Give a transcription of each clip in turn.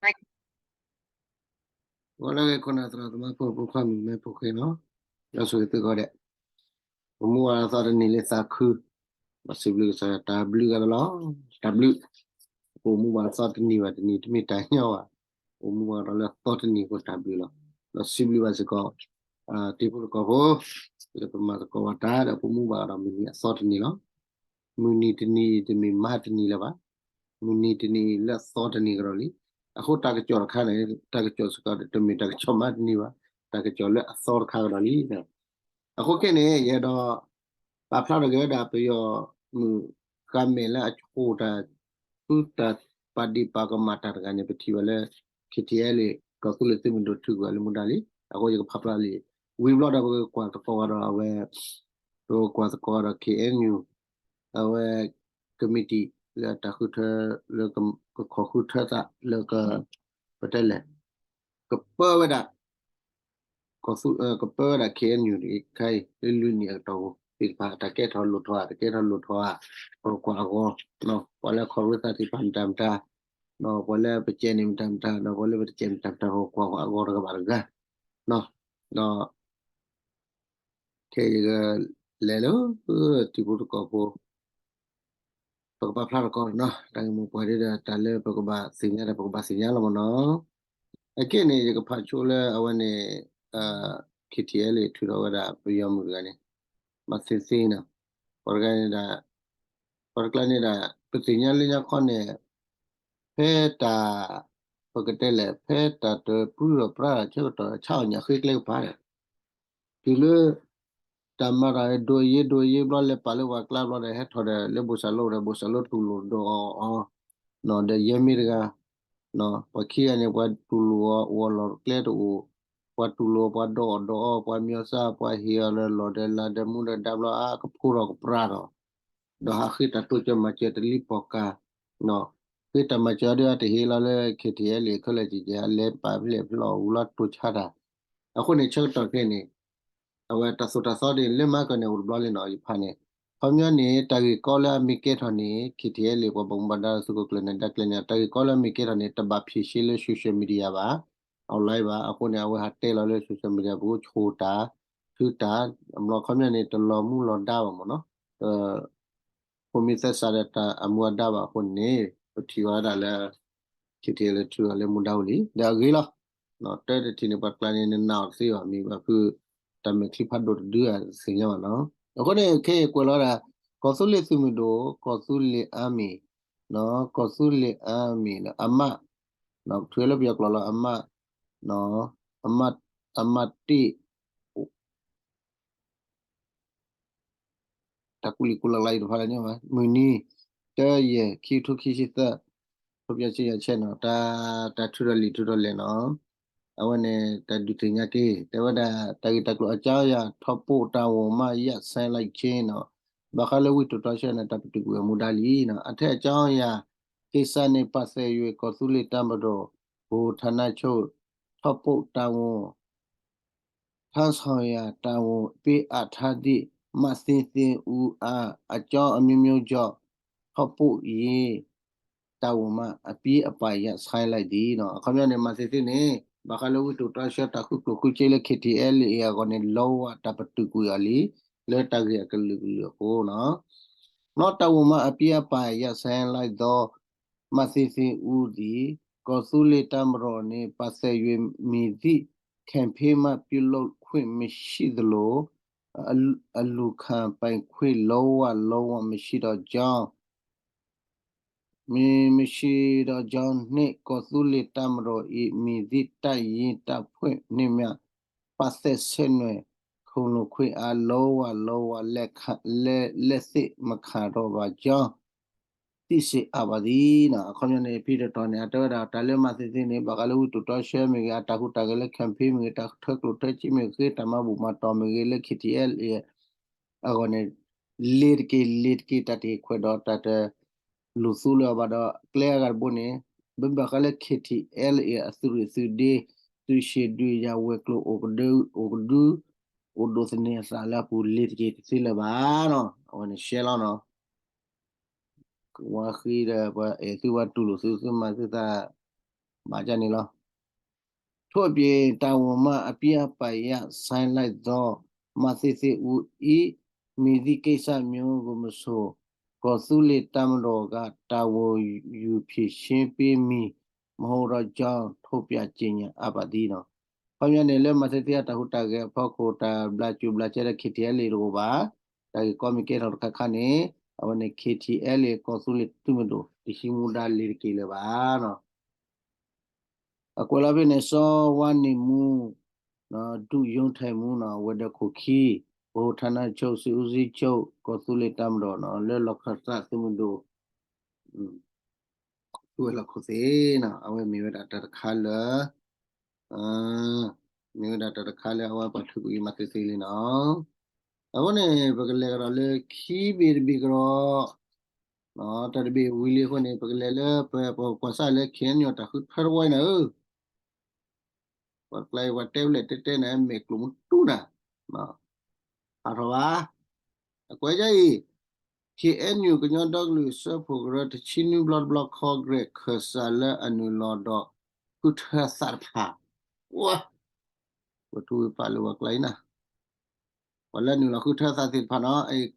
ဂီၤလၢအဂ့ၤ ခိၣ်နၢ်သရၣ်သမါဖိ ဖိခွါမုၣ်မဲဖိဃ့နီၤ, ဒီးဆိၣ်ဂ့ၤသုကိးဂၤဒဲး, ပမူဘၣ်အသီတနံၤလၢသးခု, ဘၣ်စံးဘျုးကစၢ်ယွၤတၢ်ဘျုးဂၤလီၤ, တၢ်ဘျုး, ပမူဘၣ်အသီတနံၤဘၣ်တနံၤ တမ့ၢ်တၢ်ညီဘၣ်, ပမူဘၣ်ဒီးလၢအသီတနံၤအဃိတၢ်ဘျုးလီၤ, ဒီးစံးဘျုးဘၣ်စ့ၢ်ကီး တံၤဖိသကိးဖိ လၢပမၤသကိးဘၣ်တၢ်ဒီးပမူဘၣ်ဒီးမုၢ်နံၤအသီတနံၤလီၤ. မုၢ်နံၤတနံၤအံၤတမ့ၢ်မဟါတနံၤလၢၤဘၣ်, မုၢ်နံၤတနံၤအံၤလၢအသီတနံၤကဒီးလံ. အဃိတၢ်ကစီၣ်တခါန့ၣ် တၢ်ကစီၣ်စ့ၢ်ကီးတမ့ၢ်တၢ်ကစီၣ်မဟါတနံၤဘၣ်, တၢ်ကစီၣ်လၢအသီတခါကဒီးလံ. အဃိခဲန့ၣ် ယအဲၣ်ဒိး ပာ်ဖျါထီၣ်က့ၤဝဲဒၣ်ပယီၤမုၣ်ဃါမဲာ်လၢအဆိၣ်တၢ် ဃုတၢ်ပာ်ဒ့ၣ်ပာ်ကမၣ်တၢ်တဂၤန့ၣ် ပထံၣ်ဘၣ်လၢ ခ့ထံအဲလ့ၣ် ကီၢ်သူလ့ၤသုးမုၢ်ဒိၣ်ထုးကွံာ်အီၤလၢမူဒါလံ. အဃိယကဖးဖျါလံ, ဝံၤဘျီဒီးပကကွၢ်သကိးဒီးအဝဲ, ပကကွၢ်သကိးဒီး ခ့အဲၣ်ယူၣ် အဝဲ ကမံးတံာ် လၢတၢ်ဃုထၢ လၢကခီၣ်ဃုထၢသးလၢ ပတဲလဲၣ်, ကပၢဝဲဒၣ် ကပၢဝဲဒၣ် ခ့အဲၣ်ယူၣ် ခါအံၤ လၢလွံၢ်နံၣ်အကတီၢ်ပူၤသ့ၣ်တဖၣ် တၢ်ကဲထီၣ်လိၣ်ထီၣ်ဧါ တကဲထီၣ်လိၣ်ထီၣ်ဧါ, ပကကွၢ်အဂီၢ်, ပှၤလၢခီၣ်ဃုသးသ့ၣ်တဖၣ်မတၤမတၤ, ပှၤလၢပကဲန့ၣ်မတၤမတၤ ဒီးပှၤလၢပတကဲမတၤမတၤ ပကကွၢ်အဂီၢ်တဂၤဘၣ်တဂၤ, ဒီး ခဲအံၤယကလဲၤလၢ တံၤဖိသကိးဖိ ပကပာ်ဖျါထီၣ်ကီးနီၤ တၢ်ဂ့ၢ်မိၢ်ပှၢ်ဒ်ဒီး တၢ်လၢပကဘၣ်သ့ၣ်ညါဒီး ပကဘၣ်သ့ၣ်ညါလီၤမ့ၢ်နီၤ. အခဲန့ၣ် ယကဖးဆိလၢအဝဲန့ၣ် ခ့ထံအဲလ့ၣ် ထုးထီၣ်ဝဲဒၣ်ပယီၤမုၣ်တဂၤန့ၣ် မၤသ့သ့နီၤ, ပှၤတဂၤန့ၣ်ဒၣ် ပှၤတကျါန့ၣ်ဒၣ် ပသ့ၣ်ညါလၢညါခီန့ၣ် ဖဲတၢ် ပကတဲလဲၣ် ဖဲတၢ်တပြူဒီးပြါဒီးဆၢကတီၢ် ဆါအီၣ်ညၣ်ဃ့ကျဲကပၤဒီး တုၤလၢ တၢ်မၤတၢ်ဒိးယ့ဒိးယ့ဘျီ လဲၤပာ်လၢပှၤကျါဘျီဒီး ဟဲထီၣ်ဒီးလၢဘိၣ်စၢ်လိဒီး ဘိၣ်စၢ်လိတူၢ်လိာ်ဒိးအီၤအီၤ, ဒီးယဲမ့ၢ်တဂၤ ပှၤခံဂၤန့ၣ် ပှၤတူၢ်လိာ်အီၤ အိၣ်အလီၢ်ကျဲတအိၣ်, ပှၤတူၢ်လိာ်ပှၤဒိးအီၣ်ဒိးအီ ပှၤမံအီၤစၢ် ပှၤဟ့ၣ်အီၤလၢလီၢ်ဒီးလၤဒီးမူဒီးဒါဘျီ အကဖိထီၣ်ကပြးထီၣ် ဒီးဟးဃ့တၢ်တိစၢၤမၤစၢၤတလံၤပီၢ်ကၤ, ဃ့တၢ်မၤစၢၤအီၤဒီးအတဟ့ၣ်လီၤလၢ ခ့ထံအဲလ့ၣ် ခဲလၢာ်ကကဲ အလဲၤပာ်ဖျဲၣ်ဖျီၣ်ဝံၤလီၤတိၢ်ဆါတၢ်, အဃိန့ၣ် ဆၢကတီၢ်ခဲအံၤန့ၣ် အဝဲတၢ်သိၣ်တၢ်သီဒ်လၢမၤကီၢ်န့ၣ် အိၣ်တဘျီလံနီၤ ယဖးန့ၣ်, ခီပညီန့ၣ် တၢ်ဂ့ၢ်ကီလၢအမ့ၢ်ကဲထီၣ်န့ၣ် ခ့ထံအဲလ့ၣ် ပှၤဘၣ်မူဘၣ်ဒါသုးခိၣ်ကျၢၢ်န့ၣ် ဒါကျဲန့ၣ် တၢ်ဂ့ၢ်ကီလၢအမ့ၢ်ကဲထီၣ်န့ၣ် တဘၣ်ဖံးရှဲလၢ social media ဘၣ်, online ဘၣ်, အဃိန့ၣ် အဝဲဟးတဲလီၤလၢ social media ပူၤ ဆိၣ်တၢ် ထုတၢ်, အဘျီခီပညီန့ၣ် တလီၤမူလီၤဒါဘၣ်မ့ၢ်နီၤ, ဖိမ့ၢ်သဲစးဒီးတၢ်အမူအဒါဘၣ်အဃိန့ၣ် ပထံၣ်ဘၣ်ဝဲဒၣ်လၢ ခ့ထံအဲလ့ၣ် ထုအီၤလၢမူဒါဝံၤလံ ဒီးအဂ့ၤလီၤ. တၢ်တထံၣ်န့ၣ် ပှၤတကျါန့ၣ် နနာ်အီၤတသ့ဘၣ် မ့ၢ်ဘၣ်ဖု တၢ်မဲာ်ချံဖးဒိၣ်တဒုအသ့ၣ်ညါဘၣ်နီၤ. အဃိန့ၣ် ခဲအံၤကွဲးလီၤဒၣ် ကီၢ်သူလ့ၤသုးမုၢ်ဒိၣ် ကီၢ်သူလ့ၤအါမံၤ, ကီၢ်သူလ့ၤအါမံၤဒီးအမး, ပထုးလၢပယီၤကျိာ်လီၤ အမး, အမး, အမးတ့ၢ် တၢ်ကူလံၤကူလၤလါအံၤတဖၣ်လၢန့ၣ် မုၢ်နံၤ တၢ်ယဲၢ် ခံကထိခံဆံသၢ ဖျိပျဲဆံယၤဆဲနီၤ တၢ် တၢ်ထုးထီၣ်လံာ်ထုးထီၣ်လဲၢ်နီၤ အဝဲန့ၣ် တၢ်ဒုးသ့ၣ်ညါက့ၤ တဲဝဲဒၣ် တၢ်ဂ့ၢ်တၢ်ကျိၤအကၠီယၤ ထီၣ်ပိာ်တၢ်ဝိၣ်မး ယၣ်ဆဲလၢ်က့နီၤ ဘၣ်ဃးလၢဝံတူၢ်တီဆှၢန့ၣ် တၢ်ပတုာ်ကွံာ်အမူဒါလံနီၤ အထဲအကၠီယၤ က့ၤစးန့ၣ် ပာ်သဲၣ်ယွဲၢ် ကီၢ်သူလ့ၤတၢ်ပဒိၣ် ဗဟိုဌာနချုပ် ထီၣ်ပိာ်တၢ်ဝိၣ် ထါဆီၣ်ယၤတၢ်ဝိၣ် ပ့အးထါဒံၣ် မးသ့သ့အူအါ အကၠီအမျိုးမျိုးကြောင့် ထီၣ်ပိာ်ယ့ၢ် တၢ်ဝိၣ်မး အပံအပၢ်ယၣ်ဆဲလၢ်ဒံးနီၤ အခီပညီန့ၣ် မးသ့သ့န့ၣ် ဘၣ်ဃးလၢဝံတူၢ်တီဆှၢတၢ်ဃုကျိၣ်ဃုစ့လၢ ခ့ထံအဲလ်အ့ အဂီၢ်န့ၣ် လီဝဲတၢ်ပတုာ်ကွံာ်အီၤလံ လၢတၢ်ဂ့ၢ်အကလုာ်ကလုာ်အဃိနီၤ နီၢ်တၢ်ဝိၣ်မးအပံအပၢ်ယၣ်ဆဲလၢ်ဒီး မးသ့သ့အူဒံး ကီၢ်သူလ့ၤတၢ်မရီၣ်န့ၣ် ပာ်သဲၣ်ယွဲၢ်မံၤသံ campaign မှ ပြုလုပ်ခွင့်မရှိသလို အလူၤခံပိုင်ခွင့် လုံးဝ လုံးဝ မရှိတော့ကြောင်း မ မရှိတော့ကြောင်းနှင့် ကီၢ်သူလ့ၤတၢ်မရီၣ်အံၤ မည်သည့်တပ်ရင်းတပ်ဖွဲ့နှင့်မျှ ပတ်သက်ဆက်နွယ် ခိုလှုံခွင့်အား လုံးဝ လုံးဝ လက်ခံ လက် လက်သင့်မခံတော့ပါကြောင်း သိစေအပ်ပါသည်နီၤ အခီပညီန့ၣ် ဖံတတီၤန့ၣ် အတဲဝဲဒၣ် တၢ်လၢမၤသ့သ့န့ၣ် ဘၣ်ဃးလၢဝံတူၢ်တီဆှၢမ့ၢ်ဂ့ၤ အတၢ်ဟူးတၢ်ဂဲၤလၢ campaign မ့ၢ်ဂ့ၤ တၢ်ထၢကျိၣ်ထၢစ့မ့ၢ်ဂ့ၤ တၢ်မၤဘူၣ်မၤတီၢ်မ့ၢ်ဂ့ၤ လၢ ခ့ထံအဲလ်အ့ အဂီၢ်န့ၣ် လ့ၤတက့ၢ် လ့ၤတက့ၢ် တၢ်တဟ့ၣ်ခွဲးဒီး တၢ်တလူၤသူလၢၤဘၣ်ဒီး ကျဲအဂၤတဘိန့ၣ် ဘၣ်ဘၣ်ဃးလၢ ခ့ထံအဲလ်အ့ အသုးရ့ၣ်သုးဒ့ သုးဆံးဒုးယၤဝဲၤကျိၤ အိၣ်ကဒု အိၣ်ကဒု အိၣ်ဒိးသန့ၤအသးလၢအပူၤ လ့ၤတက့ၢ်တသ့လၢၤဘၣ်နီၤ အဝဲန့ၣ်ရှဲလီၤနီၤ ဝါဃံဒီး ပှၤအဲၣ်သု ပှၤတူၢ်လိာ်သု သုမၤသုသး ဘၣ်ကန့ၣ်လီၤ. ထို့အပြင် တာဝန်မှ အပြင်းအပါ ရပ်ဆိုင်းလိုက်သော မသ့သ့ဦး ၏ မည်သည့်ကိစ္စမျိုးကိုမဆို ကီၢ်သူလ့ၤတပ်မတော်က တာဝန်ယူဖြေရှင်းပေးမည်မဟုတ်တော့ကြောင်း ထုတ်ပြန်ကြေညာအပ်ပါသည် နီၤ. ခီပညီန့ၣ် လၢမၤသ့သ့အတၢ်ဟူးတၢ်ဂဲၤ အဖီခိၣ် တၢ်ဘျးစူၣ်ဘျးကဲဒီး ခ့ထံအဲလ့ တအိၣ်ဘၣ်. တၢ်ဂ့ၢ်ကီမ့ၢ်ကဲထီၣ်တခါခါန့ၣ် အဝဲန့ၣ် ခ့ထံအဲလ့ ကီၢ်သူလ့ၤသုးမုၢ်ဒိၣ် တဟံးမူဒါလ့ၤတက့ၤလၢၤဘၣ် နီၤ. အကွဲးလီၤဖဲန့ၣ် စီၤဝါန့ၣ်မူ ဒုရုံးထံမူ နီၤ ဝဲၤဒၢးခိၣ်ခံ ဗဟိုဌာနချုပ် စစ်ဦးစီးချုပ် ကီၢ်သူလ့ၤတပ်မတော် နီၤ လၢလီၢ်ခၢၣ်သးသုးမုၢ်ဒိၣ် သုးဝဲၤလီၢ်ခိၣ်သ့ၣ် နီၤ အဝဲမ့ၢ်ဝဲဒၣ်တၢ်တခါလၢ မ့ၢ်ဝဲဒၣ်တၢ်တခါလၢ အဝဲပှၤထုးကွံာ်မၤသ့သ့လံ နီၤ. အဃိန့ၣ် ပကလဲၤကဒီးလၢခံဘ့ၣ်တဘ့ၣ်ကဒီး တၢ်တဘ့ၣ်ဝံၤလံအဃိန့ၣ် ပကလဲၤလၢပ ပကွၢ်စၢ်လၢ ခ့ၣ်အဲၣ်ယူၣ် တၢ်ဃုထၢတဝီအံၤနၤဧၢ, ပှၤကျါအံၤ ပှၤတဲဖျဲၣ်တဲတဲနၤ မဲာ်ကျိၤမူတူၢ်နၤ, ဟးထီၣ်ဘၣ်. အကွဲးဒ်အံၤ, ခ့ၣ်အဲၣ်ယူၣ် ကညီဒီကလုာ်စၢဖှိၣ်ကရၢ တဆံနွံဘျီတဘျီ ခီကရဲးခၢၣ်စးလၢအနုာ်လီၤဒီး ဃုထၢသးတဖၣ်, ဝဲ ပှၤထူဝ့ပာ်လၢပှၤကျါအံၤနၤ ပှၤလၢနုာ်လီၤဃုထၢသးသ့ၣ်တဖၣ်နီၤ,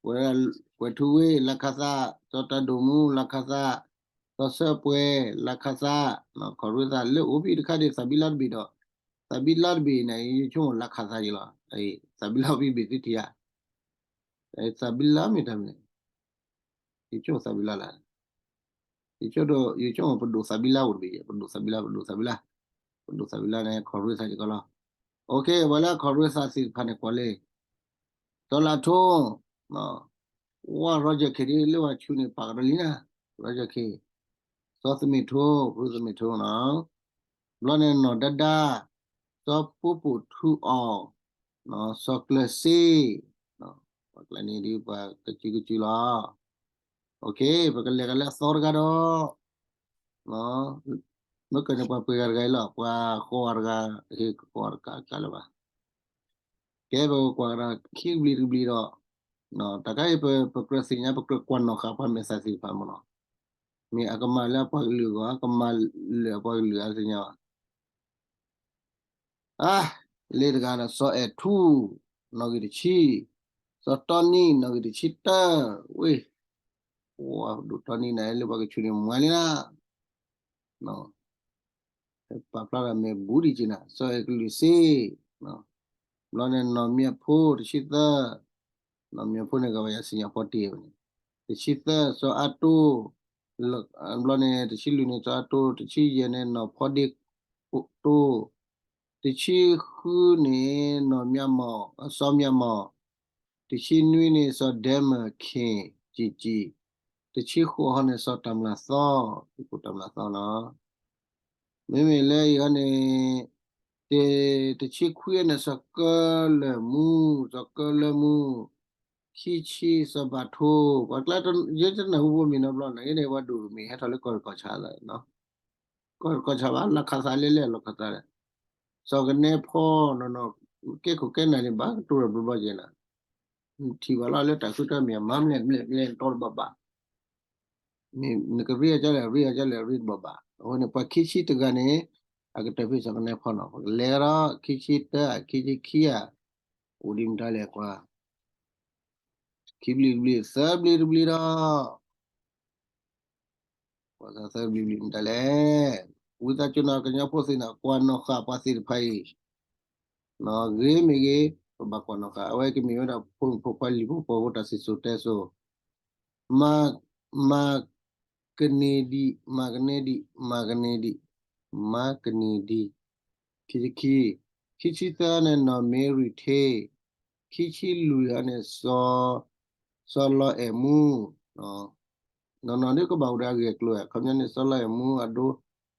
ကွဲးထူဝ့ လါခါသၣ်, စီၤတၢ်ဒိၣ်မူ လါခါသၣ်, စီၤဆၢပှဲၤ လါခါသၣ်, ခီၣ်ရ့သးလၢအိၣ်ဖဲတခါဒံး သးဘံလါတဘ့ၣ်ဒီး, သးဘံလါတဘ့ၣ်န့ၣ် ယဆိကမိၣ်လါခါသၣ်ယံၤလီၤ, သးဘံလါအိၣ်ဖဲဘ့ၣ်သ့ထံၣ်ဧါ, သးဘံလါမ့ၢ်တၢ်မနုၤလဲၣ်, ယဆိကမိၣ်သးဘံလါလၢ ယဆိကမိၣ် ယဆိကမိၣ်ပဒိၣ်သးဘံလါအိၣ်တဘ့ၣ်, ပဒိၣ်သးဘံလါ, ပဒိၣ်သးဘံလါ, ပဒိၣ်သးဘံလါန့ၣ် ခီၣ်ရ့သးယံၤကီးလီၤ. ပှၤလၢခီၣ်ရ့သးသ့ၣ်တဖၣ်န့ၣ်ကွၢ်လံ, စီၤလးထိ, ဝဲ Roger Khin ဒ်လၢပှၤဆူးန့ၣ် ပာ်ကဒီးလံနၤ, Roger Khin, စီၤသမ့ၣ်ထိ, ဖုသမ့ၣ်ထိနီၤ, ဘျီန့ၣ်နီၢ်ဒါဒါ, စီၤပိပိၣ်ထူအီၣ်, စီၤကျၢၤစ့, ပှၤကျါန့ၣ်ဒ်ပှၤကစုကစုလီၤ. ပကလဲၤကလၢအသီတဂၤဒီး, မ့ၢ်ကန့ၣ်ပှၤပှ့ၤဂၤတဂၤအံၤလီၤ, ပှၤဃီဂၤတဂၤ, ဟ့ၣ်ကဃီဂၤတဂၤလၢၤဘၣ်. ကဲ ပကကွၢ်ကဒီးခံကဘျံးတကဘျံးဒီး, တၢ်ခါအံၤ ပကြၢးသ့ၣ်ညါ ပကြၢးကွၢ်နီၣ်ဃာ်ပှၤမဲာ်သၣ်သ့ၣ်တဖၣ်မ့ၢ်နီၤ, မ့ၢ်အကမၤလၢအပှၤကလုာ်အဂီၢ် အကမၤလၢအပှၤကလုာ်အသ့ၣ်ညါဘၣ်. အါ, လၢတဂၤဒီး စီၤအဲၣ်ထူ, နီၣ်ဂံၢ်တဆံ, စီၤတီနံ နီၣ်ဂံၢ်တဆံတၢ, ဝ့ၢ်, ပဒိၣ်တီနံန့ၣ် လၢပှၤကဆူးန့ၣ်မၤလံနၤ, ပာ်ဖျါထီၣ်မဲာ်ဘူးဒံးက့ၤနၤ, စီၤအဲၣ်ကလုာ်စ့, ဘျီန့ၣ် နီၢ်မၠၣ်ဖိ တဆံသၢ, နီၢ်မၠၣ်ဖိန့ၣ် ကဘၣ်ယၤစံၣ်ညီၣ်ဖီတ့ၢ်ဝဲန့ၣ်, တဆံသၢ စီၤအါတိ, ဘျီန့ၣ် တဆံလွံၢ်န့ၣ် စီၤအါတိ, တဆံယဲၢ်န့ၣ် နီၢ်ဖီဒ့တိ, တဆံဃုန့ၣ် နီၢ်မၠၣ်မီၢ်, စီၤမၠၣ်မီၢ်, တဆံနွံန့ၣ် စီၤဒဲမၢၢ်ခ့ၣ်, ကံၣ်ကံၣ်, တဆံဃိးဟီန့ၣ် စီၤတၢ်မျၢ်သီ, တၢ်မျၢ်သီနီၤ မ့မ့ၢ်လၢအံၤဟီန့ၣ်, တဆံခွံန့ၣ် စီၤကၢလၢၢ်မူ, စီၤကၢလၢၢ်မူ, ခံဆံ စီၤဘၣ်ထိ, ပှၤကျါ ယဲတနၢ်ဟူဖိမံၤနီတဘျီန့ၣ် ယဲန့ၣ်ပှၤဒိၣ်မ့ၢ်ဟဲထီၣ်လၢကီၢ်တကီၢ်ဆးလီၤ, ကီၢ်တကီၢ်ဆးဘၣ် လၢခးသးလဲၣ်လဲၣ်လီၤခးသးလဲၣ်, စီၤကနဲဖီနီၢ်နီၢ်, ကဲခိၣ်ကဲနၢ်န့ၣ် ဘၣ်ကတိၤတဘျီဘျီက့ၤနၤ ထံၣ်ဘၣ်လီၤလၢတၢ်ဃုထၢမ့ၢ်အမၤမလဲၣ်မလဲၣ်မလဲၣ်တီတဘၣ်ဘၣ်, နကရ့အကလဲၣ် ရ့အကလဲၣ် ရ့တဘၣ်ဘၣ်. အဃိန့ၣ် ပှၤခံဆံတဂၤန့ၣ် အကတၢၢ်ဖဲစီၤကနဲဖီနီၤ ပကလဲၤကဒီး ခံဆံတၢ ခံဆံခံဧါ, အိၣ်ဒံးမတၤလဲၣ်ကွၢ်, ခံဘျံးတဘျံး သၢဘျံးတဘျံးဒီး ပှၤသၢဘျံးဘျံးမတၤလဲၣ်, ဝံသးစူၤနီၤ ကညီဖိသ့ၣ်နီၤ ကွၢ်နီၣ်ဃာ်ပှၤသ့ၣ်တဖၣ်အံၤ, ဂ့ၤမ့ၢ်ဂ့ၤ ပဘၣ်ကွၢ်နီၣ်ဃာ် အဝဲကမ့ၢ်ဝဲဒၣ်ဖိမုၣ်ဖိခွါလံၤဖိပိာ်ဖိတၢ်စံၣ်စိၤတဲစိၤ, မၤ, မၤကန့ၢ်ဒံး မၤကန့ၢ်ဒံး မၤကန့ၢ်ဒံး မၤကန့ၢ်ဒံး, ခံဆံခံ, ခံဆံသၢန့ၣ် နီၢ်မ့ၢ်ရံၣ်ထ့, ခံဆံလွံၢ်န့ၣ် စီၤ, စီၤလီၤအဲၣ်မူ, နီၢ်နီၢ်ဒ်ကဘၣ်အိၣ်ဒီးအဂ့ၢ်အကျိၤ အခီပညီန့ၣ် စီၤလီၤအဲၣ်မူအဒိ,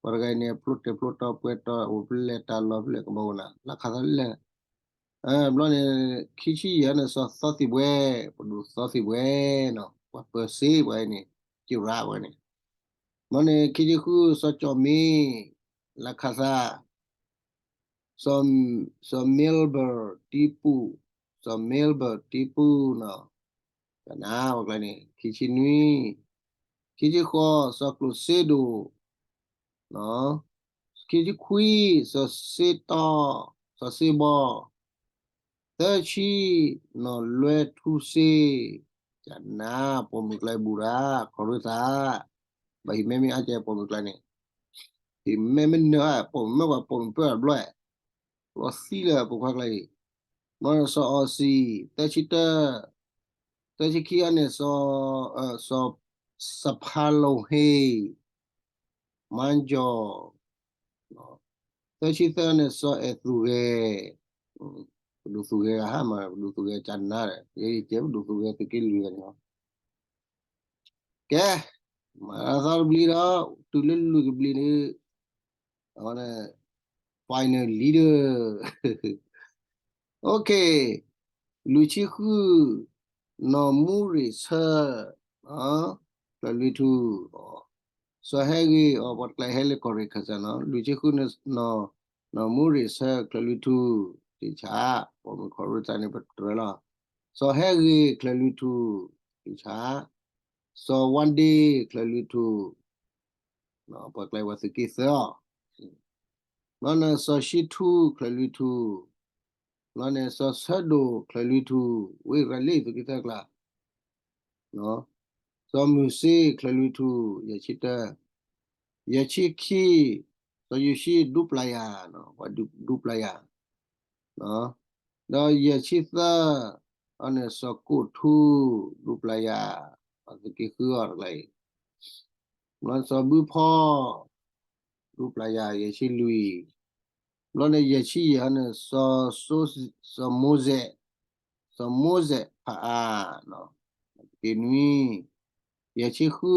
ပှၤတဂၤအံၤန့ၣ် ဖျိတဲာ်ဖျိတီပှဲၤတီအိၣ်ဖျဲၣ်တၢ်လီၤဖျဲၣ်ကဘၣ်အိၣ်နၤ လၢခးသးလဲၣ် ဘျီန့ၣ် ခံဆံယဲၢ်န့ၣ် စီၤသီသံၣ်ဘှဲ, ပဒိၣ်သီသံၣ်ဘှဲနီၤ ပှၤပၢၤစ့ပှၤအံၤန့ၣ် ကံရးပှၤန့ၣ်, ဘျီန့ၣ် ခံဆံဃု စီၤကၠီၣ်မ့ၢ်, လၢခးသး, စီၤ, စီၤ Melbourne တံပူၣ်, စီၤ Melbourne တံပူၣ်နီၤ, ကနၣ် ပှၤကျါန့ၣ် ခံဆံနွံ, ခံဆံဃိး စီၤကျိၣ်စ့ဒိၣ် ခံဆံခွံ စီၤစ့တီၢ်, စီၤစ့ဘီ, သၢဆံ နီၢ်လွဲထူစ့, ကနါ ပိာ်မုၣ်ကျါအံၤဘူးဒၣ် ခီၣ်ရ့သး, ဘၣ်ဟံၣ်မဲမ့ၢ်အါကဲပိာ်မုၣ်ကျါန့ၣ်, ဟံၣ်မဲမ့ၢ်နၢၤ ပိာ်မုၣ်မ့ၢ်ပှၤပိာ်မုၣ်ပၢၢ်ဘျီ, လီၤသံလၢပိာ်ခွါကျါအံၤ, ဘီန့ၣ်စီၤအီၤစံၤ, သၢဆံတၢ, သၢဆံခံအန့ၣ် စီၤ, စီၤ, စီၤဖးလိၣ်ဟ့ၣ် မၤကၠီၣ်, သၢဆံသၢန့ၣ် စီၤအဲၣ်သူၣ်ဂဲၤ, ပဒိၣ်သူၣ်ဂဲၤဂၤဟါမး ပဒိၣ်သူၣ်ဂဲၤကနါဒီး ယဲယကဲပဒိၣ်သူၣ်ဂဲၤသုးက့လွံၢ်ဂၤန့ၣ်လီၤ. ကဲ, မၤသီတဘျီဒီး တုၤလၢလွံၢ်ကဘျံးန့ၣ်, အဝဲန့ၣ် final leader, okay, လွံၢ်ဆံဃု, နီၢ်မူရ့ၣ်ဆၢ, ချၢၣ်လွံၢ်ထူၣ်, စီၤဟဲဂ့ၤ အီၤ ပှၤတကျါဟဲလၢကီၢ်ရ့ၣ်ခၢၣ်စးနီၤ, လွံၢ်ဆံဃုန့ၣ် နီၢ်မူရ့ၣ်ဆၢ ချၢၣ်လွံၢ်ထူၣ်, တံၢ်ဆါ, ပိာ်မုၣ်ခီၣ်ရ့ၣ်သးန့ၣ် ပတြၢၤလီၤ. စီၤဟဲဂ့ၤ ချၢၣ်လွံၢ်ထူၣ်, တံၢ်ဆါ, စီၤဝါဒ့ ချၢၣ်လွံၢ်ထူၣ်, ပှၤကျါအံၤပှၤသုးက့သၢအီၤ, ဘျီန့ၣ် စီၤၡံထူ ချၢၣ်လွံၢ်ထူၣ်, ဘျီန့ၣ် စီၤဆၢဒိၣ် ချၢၣ်လွံၢ်ထူၣ်, ဝ့ၢ်ရၤလ့ၣ်သုးက့သၢကျါ, စီၤမုၢ်စ့ ချၢၣ်လွံၢ်ထူၣ်, ယဲၢ်ဆံတၢ, ယဲၢ်ဆံခံ, စီၤယူၤၡံ ဒူပျၢ်ယၤ, ပှၤဒူပျၢ်ယၤ, ဒီးယဲၢ်ဆံသၢ, အန့ၣ် စီၤကိၣ်ထူ ဒူပျၢ်ယၤ, သုးက့ဃုအီၤတကျါအံၤ, ဘျီစီၤဘုဖီ ဒူပျၢ်ယၤ ယဲၢ်ဆံလွံၢ်, ဘျီန့ၣ် ယဲၢ်ဆံယဲၢ်န့ၣ် စီၤမိၢ်စဲး, စီၤမိၢ်စဲးဖးအါ, က့ၤနွံ, ယဲၢ်ဆံဃု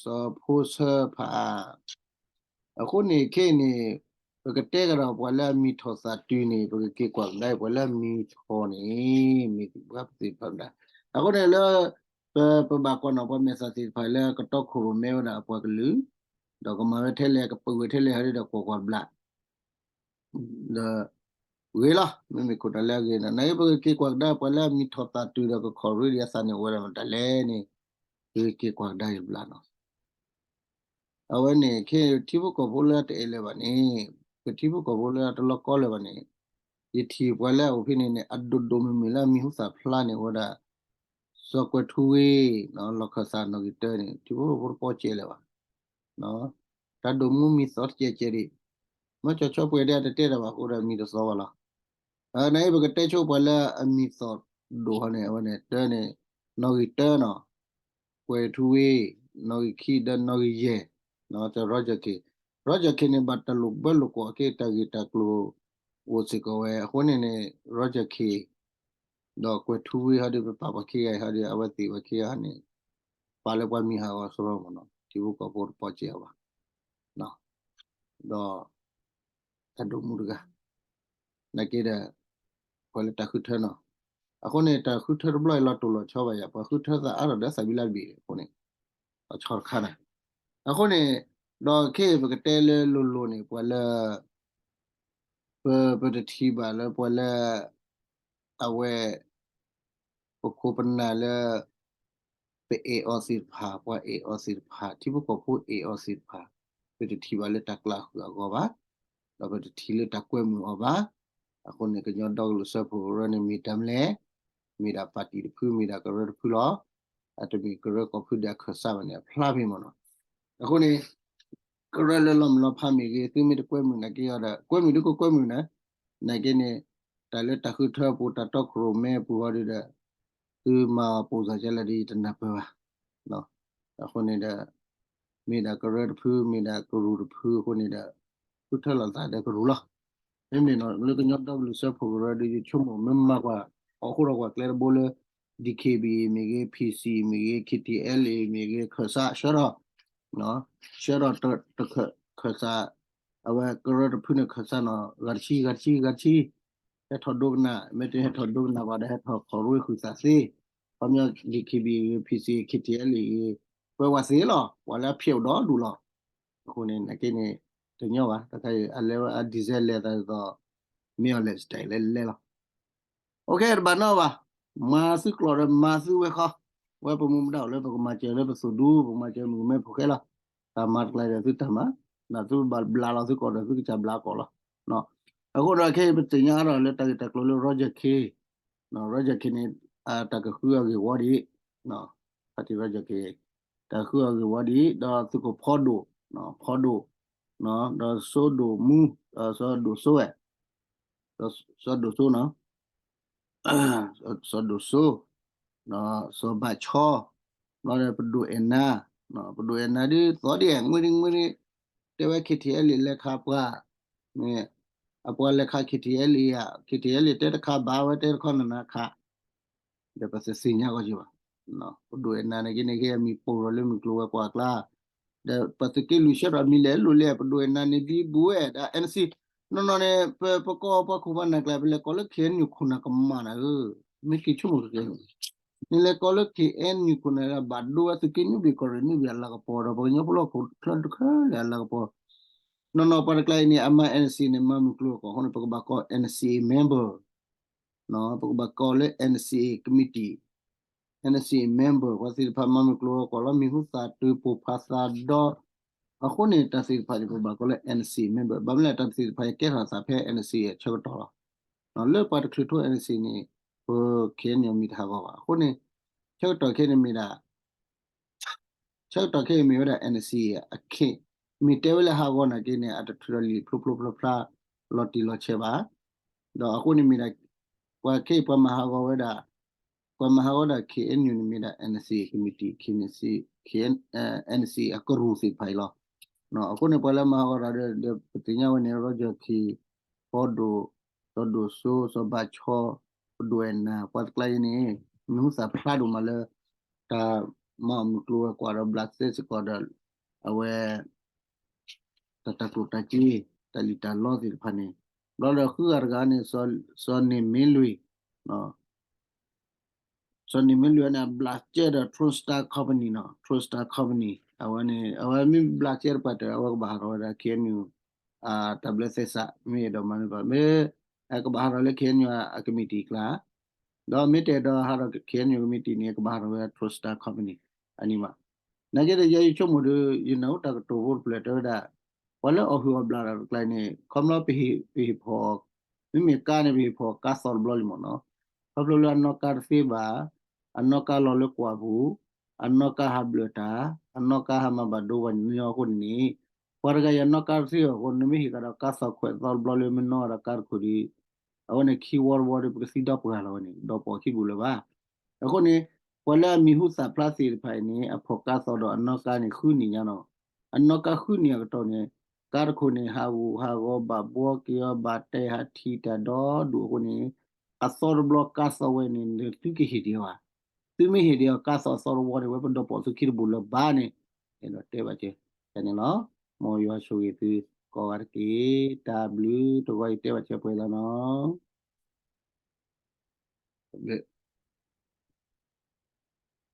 စီၤဖိဆၢဖးအါ, အဃိန့ၣ်ခဲအံၤန့ၣ် ပကတဲကဒီးပှၤလၢအမံၤထီၣ်သးတုၤန့ၣ် ပကက့ၤကွၢ်ကဒါအံၤ ပှၤလၢအမံၤထီၣ်န့ၣ် မ့ၢ်ပှၤသ့ၣ်တဖၣ်မတၤ, အဃိန့ၣ်လၢ ပ, ပဘၣ်ကွၢ်နီၣ်ပှၤမဲာ်သၣ်သ့ၣ်တဖၣ်လၢကတီခိၣ်ရိၣ်မဲဝဲဒၣ်အပှၤကလုာ်, ဒီးကမၤဝဲထဲလဲၣ် ကပာ်ဝဲထဲလဲၣ်ဟီဒီးကွၢ်ကွၢ်ဘျး ဒီးဂ့ၤလီၤ, မ့မ့ၢ်ခိၣ်တၢ်လၢအဂ့ၤန့ၣ် နာ်က့ပကက့ၤကွၢ်ကဒါပှၤလၢအမံၤထီၣ်သးတုၤဒီးကခီၣ်ရ့ဒံးအသးန့ၣ် အိၣ်ဝဲဒၣ်မတၤလဲၣ်န့ၣ်, ပကက့ၤကွၢ်ကဒါယဘျါနီၤ. အဝဲန့ၣ် ခဲအံၤထံဖိကီၢ်ဖိလၢအတအဲၣ်လၢၤဘၣ်န့ၣ်, ပထံဖိကီၢ်ဖိလၢအတလီၤကီလၢၤဘၣ်န့ၣ်, ယထံၣ်ပှၤလၢအအိၣ်ဖဲန့ၣ်န့ၣ် အဒိၣ်ဒိၣ်မုၢ်မုၢ်လၢအမံၤဟူသၣ်ဖျါန့ၣ် အိၣ်ဝဲဒၣ် စီၤကွဲၤထူဝ့ လီၢ်ခၢၣ်သးနီၣ်ဂံၢ်တၢန့ၣ် ထံဖိကီၢ်ဖိတပီၢ်စဲးလၢၤဘၣ်. တၢ်ဒိၣ်မူမံၤသီတကဲးကဲးဒံး, မ့ၢ်ကၠီကၠီပှဲၤဒၣ်တတဲတၢ်ဘၣ်အဃိဒီးမံၤတသီဘၣ်လီၤ. နာ်က့ပကတဲဆိပှၤလၢအမံၤသီၣ်ဒိၣ်ဟီန့ၣ် အဝဲန့ၣ် တၢန့ၣ် နီၣ်ဂံၢ်တၢနီၤ, ကွဲၤထူဝ့, နီၣ်ဂံၢ်ခံဒီးနီၣ်ဂံၢ်ယဲၢ်, စီၤ Roger K, Roger K န့ၣ် ဘၣ်တၢ်လိာ်ဘၢလိာ်ကွီၢ်က့ၤတၢ်ဂ့ၢ်တၢ်ကျိၤအိၣ်စ့ၢ်ကီးဝဲ အဃိန့ၣ်န့ၣ် Roger K ဒီးကွဲၤထူဝ့ဟီဒီး ပပာ်ပှၤခံဂၤအံၤဟီဒီး အဝဲသ့ၣ်ပှၤခံဂၤန့ၣ် ပာ်လၢပှၤမံၤဟးဂီၤစရီမ့ၢ်နီၤ, ထံဖိကီၢ်ဖိတပီၢ်စဲးအီၤဘၣ်. ဒီး တၢ်ဒိၣ်မူတဂၤ, နာ်က့ဒီး ပှၤလၢတၢ်ဃုထၢနီၤ, အဃိန့ၣ် တၢ်ဃုထၢတဘျီအံၤလီၤတိၢ်လီၤဆီဘၣ်ယၤ, ပှၤဃုထၢသးအါထီၣ်ဒီးသးဘံလၢဘ့ၣ်အဃိန့ၣ် လီၤဆီတခါန့ၣ်, အဃိန့ၣ် ဒီးခဲအံၤပကတဲလၢလိၤလိၤန့ၣ် ပှၤလၢ ပ, ပတထံၣ်ဘၣ်လၢပှၤလၢ အဝဲ ပခိၣ်ပနၢ်လၢ ပအဲၣ်အီၤသ့ၣ်တဖၣ်, ပှၤအဲၣ်အီၤသ့ၣ်တဖၣ်, ထံဖိကီၢ်ဖိအဲၣ်အီၤသ့ၣ်တဖၣ်, ပတထံၣ်ဘၣ်လၢတၢ်ကျးဃုာ်အဂီၢ်ဘၣ်, ဒီးပတထံၣ်လၢတၢ်ကွဲမုာ်အီၤဘၣ်. အဃိန့ၣ် ကညီဒီကလုာ်စၢဖှိၣ်ကရၢန့ၣ် မ့ၢ်တၢ်မနုၤလဲၣ်, မ့ၢ်ဒၣ်ပၣ်တံၣ်တဖု, မ့ၢ်ဒၣ်ကရၢတဖုလီၤ. အတမ့ၢ်ကရၢကိးဖုဒၣ်အခၢၣ်စးဘၣ်န့ၣ် အဖျါဖဲမ့ၢ်နီၤ. အဃိန့ၣ် ကရၢလၢလီၤမုၢ်လီၤဖးမ့ၢ်ဂ့ၤ, သုမ့ၢ်တကွဲမုာ်နာ်က့ဒီး ကွဲမုာ်ဒုးကကွဲမုာ်နၤ, နာ်က့န့ၣ် တၢ်လၢတၢ်ဃုထၢအပူၤ တၢ်တီခိၣ်ရိၣ်မဲအပူၤဟီဒုးဒီး သုမၤအီၤပိၢ်စၢ်ကလဲၣ်ဒီး ယတနၢ်ပၢၢ်ဘၣ်. အဃိန့ၣ်ဒီး မ့ၢ်ဒၣ်ကရၢတဖု မ့ၢ်ဒၣ်ကရူၢ်တဖုအဃိန့ၣ်ဒီး ဃုထၢလိာ်သးဒီးကရူၢ်လီၤ. မ့မ့ၢ်လၢကညီဒီကလုာ်စၢဖှိၣ်ကရၢဒီး ယဆိကမိၣ်မ့ၢ်မၤကွၢ် အီၣ်ဃိဒီးကွၢ်ကျဲတဘိလၢ DKBA မ့ၢ်ဂ့ၤ, PC မ့ၢ်ဂ့ၤ, KTLA မ့ၢ်ဂ့ၤ, ခၢၣ်စး ဆှၢထီၣ် ဆှၢထီၣ်တခၢၣ် ခၢၣ်စး အဝဲကရၢတဖုန့ၣ် ခၢၣ်စးနီၤ ဂၤတဆံ ဂၤတဆံ ဂၤတဆံ ဟဲထီၣ်ဒိကနၣ်, မ့ၢ်တဟဲထီၣ်ဒိကနၣ်ဘၣ်ဒီး ဟဲထီၣ်ခီၣ်ရ့ဃုာ်သးသ့, ခီပညီ DKBA ဂ့ၤ PC KTLA ဂ့ၤ ပဝဲသ့လီၤ, ပှၤလၢအဖျဲးအိၣ်ဒီဒူၣ်လီၤ. အဃိန့ၣ် နာ်က့န့ၣ် တညီဘၣ်, တခါအံၤ အလဲၤဝဲအ design လဲၤသးဒ်သိး မ့ၢ်အီၤလဲၤ style လဲၤလဲၤလီၤ. အိၣ်ခ့ တဘၣ်နီဘၣ်, မၤသုကျိာ်ဒီးမၤသုဝဲခီ, ဝဲပမူပဒါအိၣ်လၢပကမၤစၢၤလၢပသိၣ်ဒူ, ပကမၤစၢၤမုၣ်ကမဲဖိဃဲလီၤ. တၢ်မၤတကျါဒီးသုတၢ်မၤ ဒီးသုဘၣ်ဘျးလီၤသုကိးဒီး သုကစၢ်ဘျးကိးလီၤ. အဃိဒီးခဲအံၤပသ့ၣ်ညါအါထီၣ်လၢတၢ်ဂ့ၢ်တၢ်ကျိၤလၢ Roger Khin, Roger Khin န့ၣ် တၢ်ကဃုအဂ့ၢ်ဝီဒံး, ဖါတံၢ် Roger Khin တၢ်ဃုအဂ့ၢ်ဝီဒံး ဒီးသုးခိၣ်ဖီဒိၣ်, ဖီဒိၣ်, ဒီးစီၤဒိၣ်မူ, စီၤဒိၣ်စိဝဲ, စီၤဒိၣ်စိနီၤ, စီၤဒိၣ်စိ, စီၤဘၣ်ဆီ, ဘျီဒီးပဒိၣ်အဲၣ်နၤ, ပဒိၣ်အဲၣ်နၤဒ်သိးဒ် မ့ၢ်ဒ်မ့ၢ်ဒ် တဲဝဲ K T L A လဲၤခးပှၤ, မ့ၢ်အပှၤလဲၤခး K T L A ဧါ, K T L A တဲတခါဘၣ်ဝဲ တဲတခီနနခး ဒီးပသ့ၣ်ညါဂီၢ်က့ၤဘၣ်. ပဒိၣ်အဲၣ်နၤန့ၣ်က့န့ၣ် ကဲအမံၤပိာ်ထီၣ်လၢမုၢ်ကျိၤဝဲၤကွာ်အကျါ, ဒီးပသုးက့လွံၢ်ဆၢထီၣ်မံၤလဲၣ်လိၣ်လဲၣ် ပဒိၣ်အဲၣ်နၤန့ၣ်ဒ်ဘူးဝဲဒၣ် N C, နီၢ်နီၢ်န့ၣ် ပကီၢ်ပှၤခိၣ်ပှၤနၢ်ကျါ ပလဲၤကိးလၢ K N U ခိၣ်နၢ်ကမၣ်နၤဧၢ, မ့ၢ်က့ၤဆိကမိၣ်က့ၤ နလဲၤကိးလၢ K N U ခိၣ်နၢ်ဒီး ဘၣ်ဒိဝဲသုးက့နွံဘ့ၣ် ကီၢ်ရ့ၣ်နွံဘ့ၣ်အလၤကပီၤဒီး ပှၤကညီဖိလၢဟီၣ်ခိၣ်ချၢတခါလၢအလၤကပီၤ, နီၢ်နီၢ်ပှၤတကျါအံၤန့ၣ် အမၤ N C န့ၣ် မၤမုၢ်ကျိၤဝဲၤကွာ်အဃိန့ၣ် ပကဘၣ်ကိး N C A member, ပကဘၣ်ကိးလၢ N C A committee, N C A member ပှၤသ့ၣ်တဖၣ်မၤမုၢ်ကျိၤဝဲၤကွာ်လီၤ မံၤဟူသၣ်တုၤပိၢ်ဖးသးဒီး, အဃိန့ၣ် တၢ်သ့ၣ်တဖၣ်န့ၣ် ပကဘၣ်ကိးလၢ N C A member, ဘၣ်မနုၤလဲၣ် တၢ်သ့ၣ်တဖၣ်အံၤကဲထီၣ်အသးဖဲ N C A အဆၢကတီၢ်လီၤ. လၢပှၤတချုးထိ N C A န့ၣ် ပ K N U မံၤတဟးဂီၤဘၣ်. အဃိန့ၣ် ဆၢကတီၢ်ခဲအံၤန့ၣ်မ့ၢ်ဒၣ် ဆၢကတီၢ်ခဲအံၤမ့ၢ်ဝဲဒၣ် N C A အခ့, မ့ၢ်တဲဝဲလၢဟးဂီၤနာ်က့န့ၣ် အတထုးဒီးလံာ်ဖျိဖျိဖျါဖျါ လီၤတံၢ်လီၤဆဲးဘၣ်. ဒီးအဃိန့ၣ်မ့ၢ်ဒၣ် ပှၤခဲအံၤပှၤမၤဟးဂီၤဝဲဒၣ်, ပှၤမၤဟးဂီၤဒၣ် K N U န့ၣ်မ့ၢ်ဒၣ် N C A committee, N C A အကရူၢ်သ့ၣ်တဖၣ်အံၤလီၤ. အဃိန့ၣ် ပှၤလၢမၤဟးဂီၤတၢ်ဒီး ဒီးပသ့ၣ်ညါဝဲန့ၣ် Roger Khin, ဖီဒိၣ်, စီၤဒိၣ်စိ, စီၤဘၣ်ဆီ, ပဒိၣ်အဲၣ်နၤ ပှၤတကျါအံၤန့ၣ် မံၤဟူသၣ်ဖျါဒိၣ်မးလၢ တၢ်မၤအီၣ်မုၢ်ကျိၤဝဲၤကွာ်ဒီးဘျးစဲစ့ၢ်ကီးဒီး အဝဲ တၢ်တၢ်ကျိၣ်တၢ်စ့ တၢ်လံၣ်တၢ်လီသ့ၣ်တဖၣ်န့ၣ်, ဘျီဒီးဃုဂၤတဂၤန့ၣ် စီၤန့ၢ်မ့လွံၢ်, စီၤန့ၢ်မ့လွံၢ်န့ၣ် အဘျးစဲဒီး True Star Company နီၤ, True Star Company အဝဲန့ၣ် အဝဲမ့ၢ်ဘျးစဲတပှၤတၢၢ် အဝဲကဘၣ်ဟးထီၣ်ဝဲဒၣ် K N U တၢ်ဘျၢသဲစး မ့ၢ်အဲၣ်ဒိးမၤမ့ၢ်ဘၣ် မ့ၢ် အကဘၣ်ဟးထီၣ်လၢ K N U အ committee ကျါ ဒီးမ့ၢ်တအဲၣ်ဒိးဟးထီၣ် K N U committee န့ၣ် ကဘၣ်ဟးထီၣ်ဝဲ True Star Company အန့ၣ်ဘၣ်. နာ်က့ဒီး ယဲယဆိကမိၣ်ဒီး ယနၢ်ဟူတၢ်ကတိၤဖိတဖျၢၣ်တဲဝဲဒၣ် ပှၤလၢအီၣ်ဟုၣ်အီၣ်ဘျးတၢ်တကျါန့ၣ် ခီဖျိပဟ့ၣ်, ပဟ့ၣ်ဖီၣ်, မ့မ့ၢ်ကါန့ၣ် ပဟ့ၣ်ဖီၣ်ကါသီတဘျီလံမ့ၢ်နီၤ. ခီဖျိလၢအနီၣ်ကါတသ့ဘၣ်, အနီၣ်ကါလီၤလၢကွၢ်ပူၤ, အနီၣ်ကါဟးဘျၢၣ်တၢ်, အနီၣ်ကါဟးမၤဘၣ်ဒိပှၤကညီအဃိန့ၣ်န့ၣ် ပှၤတဂၤအံၤအနီၣ်ကါတသ့အဃိ နမ့ၢ်ဟ့ၣ်ကဒီးကါသီခွဲးသီတဘျီလၢမ့ၢ်နီၣ်ဒီးကါတခိၣ်ဒီး အဝဲန့ၣ်ခံဝီတဝီဒီး ပကသံဒီပှၢ်လီၤဝဲန့ၣ် ဒီးပိာ်ခံပူၤလၢၤဘၣ်. အဃိန့ၣ် ပှၤလၢအမံၤဟူသၣ်ဖျါသ့ၣ်တဖၣ်အံၤန့ၣ် အဖီၣ်ကါသီဒီးအနီၣ်ကါန့ၣ်ဃုနံၣ်ညါနီၤ. အနီၣ်ကါဃုနံၣ်အကတီၢ်န့ၣ် ကါတခိၣ်န့ၣ် ဟးဂူာ်ဟးဂီၤဘၣ်ဘှီက့ၤအီၤ ဘၣ်တဲာ်ဟးထံၣ်တၢ်ဒီဒူၣ်အဃိန့ၣ် အသီတဘျီကါသီဝဲန့ၣ် သုကဟ့ၣ်ဒံးအီၤဧါ. သုမ့ၢ်ဟ့ၣ်ဒံးအီၤကါသီအသီတဝီန့ၣ် ဝဲပဒီးပိာ်သုခံတဘူၣ်လၢၤဘၣ်န့ၣ် အဲၣ်ဒိးတဲဘၣ်ကဲန့ၣ်လီၤ. မ်ယွၤဆိၣ်ဂ့ၤသုကိးဂၤတက့ၢ်. တၢ်ဘျုးတဂီၤအံၤတဲဘၣ်ကဲပှဲၤလီၤနီၤ.